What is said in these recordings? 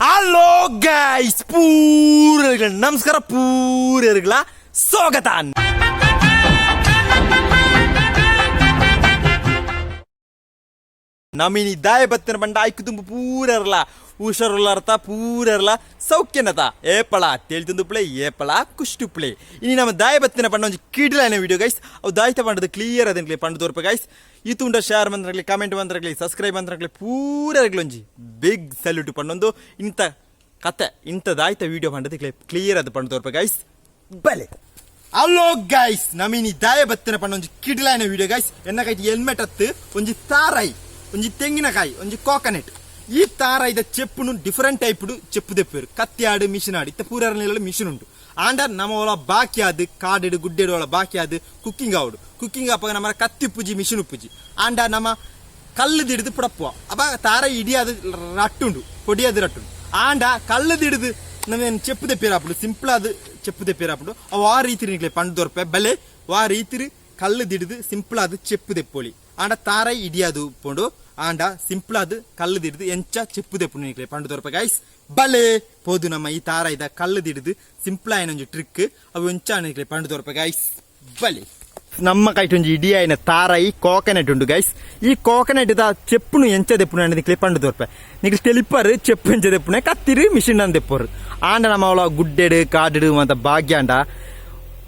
Hello guys, ಪೂರ ನಮಸ್ಕಾರ, ಪೂರರ್ಗಳ ಸ್ವಾಗತ. ನಮಿನಿ ದಾಯ ಬತ್ತಿನ ಬಂಡ ಐಕು ತುಂಬ ಪೂರರ್ಲ ಹುಷಾರುಲ್ಲಾರ್ತ, ಪೂರರ್ಲ ಸೌಖ್ಯನತ. ಏಪಳ ತೇಳ್ತುಂದು ಪ್ಲೇ, ಏಪಳ ಕುಷ್ಟು ಪ್ಲೇ. ಇನಿ ನಮ್ಮ ದಾಯ ಬತ್ತಿನ ಪಂಡ ಒಂಜಿ ಕಿಡ್ಲಾನ ವಿಡಿಯೋ ಗೈಸ್. ಅವು ದಾಯ್ತ ಪಂಡದ ಕ್ಲಿಯರ್ ಅದಂಕ್ಲೆ ಪಂಡ ತೋರ್ಪ ಗೈಸ್. ಈ ತುಂಡ ಶೇರ್ ಮಂತ್ರಗ್ಲಿ, ಕಮೆಂಟ್ ಮಂತ್ರಗ್ಲಿ, ಸಬ್ಸ್ಕ್ರೈಬ್ ಮಂತ್ರಗ್ಲಿ, ಪೂರರ್ಗ್ಲಿ ಒಂಜಿ ಬಿಗ್ ಸಲ್ಯೂಟ್ ಪಂಡೊಂದು ಇಂಥ ಕತೆ ಇಂಥ ದಾಯ್ತ ವಿಡಿಯೋ ಪಂಡದ ಕ್ಲಿಯರ್ ಅದು ಪಂಡ ತೋರ್ಪ ಗೈಸ್. ಬಲೆ. ಹಲೋ ಗೈಸ್, ನಮಿನಿ ದಾಯ ಬತ್ತಿನ ಪಂಡ ಒಂಜಿ ಕಿಡ್ಲಾನ ವಿಡಿಯೋ ಗೈಸ್. ಎನ್ನ ಕೈಟ್ ಹೆಲ್ಮೆಟ್ ಅತ್ತು, ಒಂಜಿ ತಾರಾಯಿ, ಒಂಜಿ ತೆಂಗಿನಕಾಯಿ, ಒಂಜಿ ಕೋಕೋನಟ್. ಈ ತಾರಾಯಿದ ಚೆಪ್ಪುನು ಡಿಫರೆಂಟ್ ಟೈಪ್ ಚೆಪ್ಪು ದೆಪ್ಪೇರು. ಕತ್ತಿ ಆಡು, ಮಿಷಿನ್ ಆಡು, ಇತ್ತ ಪೂರ ಮಿಷಿನ್ ಉಂಟು. ಆಂಡ ನಮ್ಮ ಒಳ ಬಾಕಿ ಆದ್ ಕಾಡಿಡು ಗುಡ್ಡೆಡು ಒಳ ಬಾಕಿ ಆದ್ ಕುಕ್ಕಿಂಗ್ ಆವಡು. ಕುಕ್ಕಿಂಗ್ ಅಪ್ಪಗ ನಮ್ಮ ಕತ್ತಿ ಉಪ್ಪುಜಿ, ಮಿಷಿನ್ ಉಪ್ಪುಜಿ. ಆಂಡ ನಮ್ಮ ಕಲ್ಲು ದಿಡಿದು ಪುಡಪ್ಪುವ. ಅಪ್ಪ ತಾರ ಇಡಿಯಾದ ರಟ್ಟುಂಡು, పొడియాದ ರಟ್ಟುಂಡು. ಆಂಡ ಕಲ್ಲು ದಿಡಿದು ನಮ್ಮ ಚೆಪ್ಪು ದೆಪ್ಪಿರಾಪುಡು, ಸಿಂಪಲ್ ಆದ್ ಚೆಪ್ಪು ದೆಪ್ಪಿರಾಪುಡು. ಅವು ಆ ರೀತಿ ನಿಕ್ಲೆ ಪಂಡ್ ದೊರ್ಪೆ. ಬಲೆ, ಆ ರೀತಿ ಕಲ್ಲು ದಿಡಿದು ಸಿಂಪಲ್ ಆದ್ ಚೆಪ್ಪು ದೆಪ್ಪೊಳಿ. ಆಂಡ ತಾರೈ ಇಡಿಯಾದು ಪೋಂಡು. ಆಂಡ ಸಿಂಪಲ್ ಆದ್ ಕಲ್ಲು ದಿಡಿದು ಎಂಚ ಚೆಪ್ಪು ದೆಪ್ಪುಂಡು ನಿಕ್ಲೆ ಪಂಡ್ ದೊರ್ಪೆ ಗೈಸ್. ಬಲೆ ಪೋದು ನಮ್ಮ ಈ ತಾರೈದ ಕಲ್ಲು ದಿಡಿದು ಸಿಂಪಲ್ ಆಯ್ನ ಒಂಜಿ ಟ್ರಿಕ್ ಅವು ಎಂಚ ನಿಕ್ಲೆ ಪಂಡ್ ದೊರ್ಪೆ ಗೈಸ್. ಬಲೆ. ನಮ್ಮ ಕೈಟ್ ಒಂಜಿ ಇಡೀ ಆಯ್ನ ತಾರೈ, ಕೋಕೋನಟ್ ಉಂಡು ಗೈಸ್. ಈ ಕೋಕೋನಟ್ ದ ಚೆಪ್ಪುನು ಎಂಚ ದೆಪ್ಪುನು ನಿಕ್ಲೆ ಪಂಡ್ ದೊರ್ಪೆ. ನಿಕ್ಲೆ ತೆಲಿಪರ್ ಚೆಪ್ಪು ಎಂಚ ದೆಪ್ಪುನೆ. ಕತ್ತಿರು ಮಿಷಿನ್ ಅನ್ ದೆಪ್ಪರು. ಆಂಡ ನಮ್ಮ ಅವಳ ಗುಡ್ಡೆಡು ಕಾಡಿಡು ಮತ್ತ ಭಾಗ್ಯಾಂಡ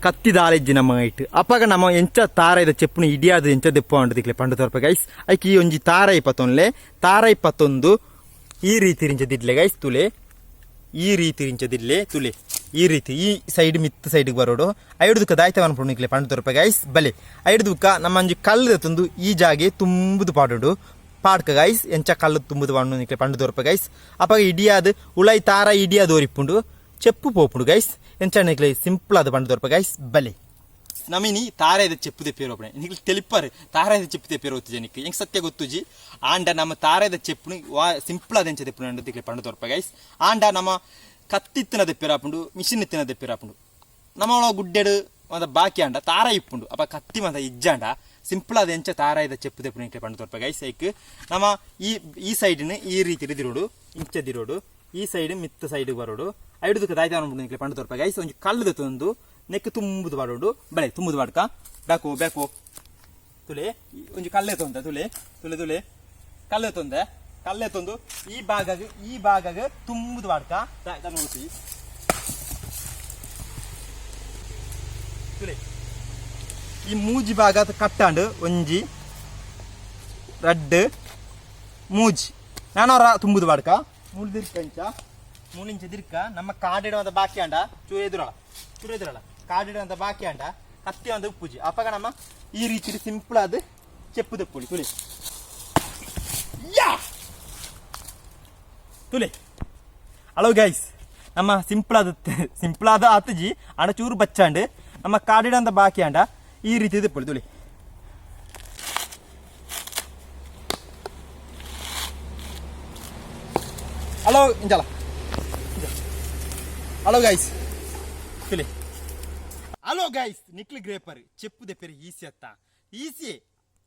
ಕತ್ತಿ ದಾಲೆಜ್ಜಿ ನಮ್ಮ ಐಟ್. ಅಪ್ಪಗ ನಮ್ಮ ಎಂಚ ತಾರೈದ ಚೆಪ್ಪುನು ಇಡಿಯಾದ ಎಂಚ ದೆಪ್ಪು ಅಂಡ್ ದಿಕ್ಲೆ ಪಂಡು ತೋರ್ಪ ಗೈಸ್. ಐಕ್ ಈ ಒಂಜಿ ತಾರೈ ಪತ್ತೊನ್ಲೆ. ತಾರೈ ಪತ್ತೊಂದು ಈ ರೀತಿ ರಿಂಚ ದಿಡ್ಲೆ ಗೈಸ್. ತುಲೆ, ಈ ರೀತಿ ರಿಂಚ ದಿಡ್ಲೆ. ತುಲೆ, ಈ ರೀತಿ ಈ ಸೈಡ್ ಮಿತ್ತ ಸೈಡ್ ಬರೋಡು. ಐಡುದಕ್ಕ ದಾಯ್ತ ಅನ್ಪುಂಡು ನಿಕ್ಲೆ ಪಂಡು ತೋರ್ಪ ಗೈಸ್. ಬಲೆ. ಐಡುದಕ್ಕ ನಮ್ಮ ಒಂಜಿ ಕಲ್ಲು ತಂದು ಈ ಜಾಗೆ ತುಂಬುದು ಪಾಡುಂಡು. ಪಾಡ್ಕ ಗೈಸ್. ಎಂಚ ಕಲ್ಲು ತುಂಬುದು ಪಾಡು ನಿಕ್ಲೆ ಪಂಡು ತೋರ್ಪ ಗೈಸ್. ಅಪ್ಪಗ ಇಡಿಯಾದ ಉಳೈ ತಾರ ಇಡಿಯಾದ ಓರಿಪುಂಡು, ಚೆಪ್ಪು ಪೋಪುಂಡು ಗೈಸ್. ಎಂಚ ನಿಕ್ಲೆ ಸಿಂಪಲ್ ಆದ ಪಂಡು ತೋರ್ಪ ಗೈಸ್. ಬಲೆ. ನಮಿನಿ ತಾರಾಯ್ದ ಚೆಪ್ಪು ತೆಪ್ಪಿರೋ ಒಪ್ಪಣೆ ನಿಕ್ಲೆ ತೆಲಿಪಾರು. ತಾರಾಯ್ದ ಚೆಪ್ಪು ತೆಪ್ಪಿರೋ ಗೊತ್ತು ನಿಕ್ ಎಂಕ್ ಸತ್ಯ ಗೊತ್ತುಜಿ. ಆಂಡ ನಮ್ಮ ತಾರಾಯ್ದ ಚೆಪ್ಪುನು ವಾ ಸಿಂಪಲ್ ಆದ ಎಂಚ ತೆಪ್ಪುನು ತಿಕ್ಲೆ ಪಂಡು ತೋರ್ಪ ಗೈಸ್. ಆಂಡ ನಮ್ಮ ಕತ್ತಿತ್ತಿನ ದೆಪ್ಪಿರಾಪುಂಡು, ಮಿಷಿನ್ ಇತ್ತಿನ ದೆಪ್ಪಿರಾಪುಂಡು. ನಮ್ಮ ಒಳ ಗುಡ್ಡೆಡು ಮಂದ ಬಾಕಿ ಅಂಡ ತಾರ ಇಪ್ಪುಂಡು. ಅಪ್ಪ ಕತ್ತಿ ಮಂದ ಇಜ್ಜಾಂಡ ಸಿಂಪಲ್ ಆದ ಎಂಚ ತಾರಾಯ್ದ ಚೆಪ್ಪು ತೆಪ್ಪುನು ನಿಕ್ಲೆ ಪಂಡು ತೋರ್ಪ ಗೈಸ್. ಐಕ್ ನಮ್ಮ ಈ ಈ ಸೈಡ್ನ ಈ ರೀತಿ ದಿರೋಡು, ಇಂಚ ದಿರೋಡು. ಈ ಸೈಡ್ ಮಿತ್ತ ಸೈಡ್ ಬರೋಡು. ಐಡುದಕ್ಕೆ ದಾಯ್ತ ನಿಕ್ಲೆ ಪಂಡು ತೋರ್ಪ ಗೈಸ್. ಒಂಜಿ ಕಲ್ಲು ತಂದು ನೆಕ್ ತುಂಬುದು ಪಾಡೋಡು. ಬಳೆ, ತುಂಬುದು ಪಾಡ್ಕ. Back back. ತುಲೆ, ಒಂಜಿ ಕಲ್ಲೆ ತೊಂದ. ತುಲೆ ತುಲೆ ತುಲೆ, ಕಲ್ಲೆ ತೊಂದೆ. ಕಲ್ಲೆ ತಂದು ಈ ಭಾಗಗ್ ಈ ಭಾಗಗ್ ತುಂಬುದು ಪಾಡ್ಕ. ನೋಡ್ತಿ. ತುಲೆ, ಈ ಮೂಜಿ ಭಾಗ ಕಟ್ಟಾಂಡು. ಒಂಜಿ, ರಡ್ಡ್, ಮೂಜಿ. ನಾನವರ ತುಂಬುದು ಪಾಡ್ಕ. ಮೂಲು ದಿರ್ಕ ಇಂಚ, ಮೂಲು ಇಂಚ ದಿರ್ಕ. ನಮ್ಮ ಕಾಡಿಡುವಂತ ಬಾಕಿ ಅಂಡ ಚೂರು ಎದುರಳ, ಚೂರು ಎದುರಳ. ಕಾಡಿಡುವಂತ ಬಾಕಿ ಅಂಡ ಕತ್ತಿ ಒಂದು ಉಪ್ಪುಜಿ. ಅಪ್ಪಗ ನಮ್ಮ ಈ ರೀತಿ ಸಿಂಪಲ್ ಆದ ಚೆಪ್ಪು ದೆಪ್ಪುಳಿ. ತುಲೆ ಯಾ, ತುಲೆ. ಹಲೋ ಗೈಸ್, ನಮ್ಮ ಸಿಂಪಲ್ ಆದ ಸಿಂಪಲ್ ಆದ ಆತುಜಿ. ಆಂಡ ಚೂರು ಬಚ್ಚಾಂಡ್. ನಮ್ಮ ಕಾಡಿಡಂತ ಬಾಕಿ ಅಂಡ ಈ ರೀತಿ ದೆಪ್ಪುಳಿ. ತುಳಿ. ಹಲೋ, ಇಂಜಲ. ಹಲೋ ಗೈಸ್, ತುಲೆ. ಹಲೋ ಗೈಸ್, ನಿಕ್ಲಿ ಗ್ರೇಪರ್ ಚೆಪ್ಪು ದೆಪ್ಪೆರ್ ಈಸಿ ಅತ್ತ? ಈಸಿ.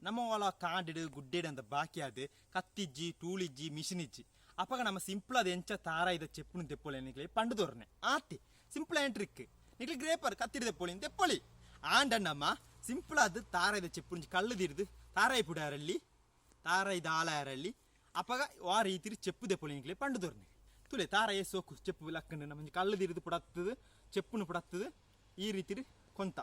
ನಮ್ಮ ಒಳ ಕಾಡಿಡು ಗುಡ್ಡೆಡು ಅಂತ ಬಾಕಿ ಆದ್ ಕತ್ತಿಜ್ಜಿ, ಟೂಲಿಜ್ಜಿ, ಮಿಷಿನ್ ಇಜ್ಜಿ. ಅಪ್ಪಗ ನಮ್ಮ ಸಿಂಪಲ್ ಅದು ಎಂಚ ತಾರ ಇದ ಚೆಪ್ಪುನು ದೆಪ್ಪೊಳಿ ನಿಕ್ಲೆ ಪಂಡು ತೋರ್ನೆ ಆತಿ. Simple and trick. ನಿಕ್ಲೆ ಗ್ರೇಪರ್ ಕತ್ತಿಡ ದೆಪ್ಪೊಳಿ, ದೆಪ್ಪೊಳಿ. ಆಂಡ ನಮ್ಮ ಸಿಂಪಲ್ ಅದು ತಾರ ಇದ ಚೆಪ್ಪು ಕಲ್ಲು ದಿಡ್ದು ತಾರಾಯಿ ಪುಡಾರಲ್ಲಿ, ತಾರಾಯಿ ದಾಲಾರಲ್ಲಿ. ಅಪ್ಪಗ ಆ ರೀತಿ ಚೆಪ್ಪು ದೆಪ್ಪೊಳಿ ನಿಕ್ಲೆ ಪಂಡು ತೋರ್ನೆ. ತುಲೆ, ತಾರಾಯಿ ಸೋಕು ಚೆಪ್ಪು ಲಕ್ಕಂಡು. ನಮ್ಮ ಕಲ್ಲು ದಿರಿದು ಪುಡತ್ತದು, ಚೆಪ್ಪುನು ಪುಡತ್ತದು. ಈ ರೀತಿ ಕೊಂತ.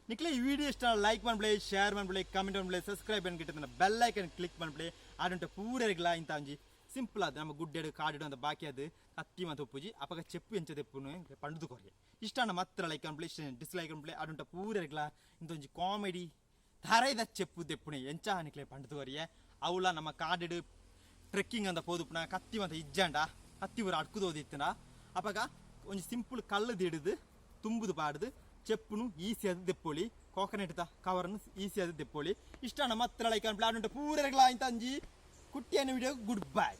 ನಿಕ್ಲೆ ಈ ವಿಡಿಯೋ ಇಷ್ಟ ಲೈಕ್ ಮಾಡ್ಬಿಡಿ, ಶೇರ್ ಮಾಡ್ಬಿಡಿ, ಕಮೆಂಟ್ ಮಾಡ್ಬಿಡಿ, ಸಬ್ಸ್ಕ್ರೈಬ್ ಅನ್ಕಿಟ್ಟು ಬೆಲ್ ಐಕನ್ ಕ್ಲಿಕ್ ಮಾಡ್ಬಿಡಿ. ಆಡುಂಟ ಪೂರರಿಗ್ಲ ಇಂತ ಒಂಜಿ ಸಿಂಪಲ್ ಆದ ನಮ್ಮ ಗುಡ್ಡೆಡು ಕಾಡಿಡು ಅಂತ ಬಾಕಿ ಅದು ಕತ್ತಿ ಮತ್ತು ಉಪ್ಪುಜಿ. ಅಪಗ ಚೆಪ್ಪು ಎಂಚ ದೆಪ್ಪುನು ಪಂಡುದು ಕೊರ್ಗೆ. ಇಷ್ಟ ಮಾತ್ರ ಲೈಕ್ ಅನ್ಬಿಡಿ, ಇಷ್ಟ ಡಿಸ್ಲೈಕ್ ಅನ್ಬಿಡಿ. ಆಡುಂಟ ಪೂರರಿಗ್ಲ ಇಂತ ಒಂಜಿ ಕಾಮಿಡಿ ತರೈದ ಚೆಪ್ಪು ದೆಪ್ಪುಣೆ ಎಂಚ ನಿಕ್ಲೆ ಪಂಡುದು ಕೊರಿಯೆ. ಅವಳ ನಮ್ಮ ಕಾಡಿಡು ಟ್ರೆಕ್ಕಿಂಗ್ ಅಂತ ಪೋದುಪುನ ಕತ್ತಿ ಅಂತ ಇಜ್ಜಾಂಡ, ಕತ್ತಿ ಊರ ಅಡ್ಕುದು ಓದಿತ್ತನ. ಅಪಗ ಒಂಜಿ ಸಿಂಪಲ್ ಕಲ್ಲು ದಿಡಿದು ತುಂಬುದು ಪಾಡ್ದು ಚೆಪ್ಪುನು ಈಸಿ ಅದು ದೆಪ್ಪೊಳಿ. ಕೋಕೋನಟ್ ದ ಕವರ್ನು ಈಸಿ ಅದು ದೆಪ್ಪೊಳಿ. ಇಷ್ಟ ಮಾತ್ರ ಲೈಕ್ ಅನ್ಬಿಡಿ. ಆಡುಂಟ ಪೂರರಿಗ್ಲ ಇಂತ ಅಂಜಿ ಕುಟ್ಟಿಯನ್ನು ವಿಡಿಯೋ. Good bye.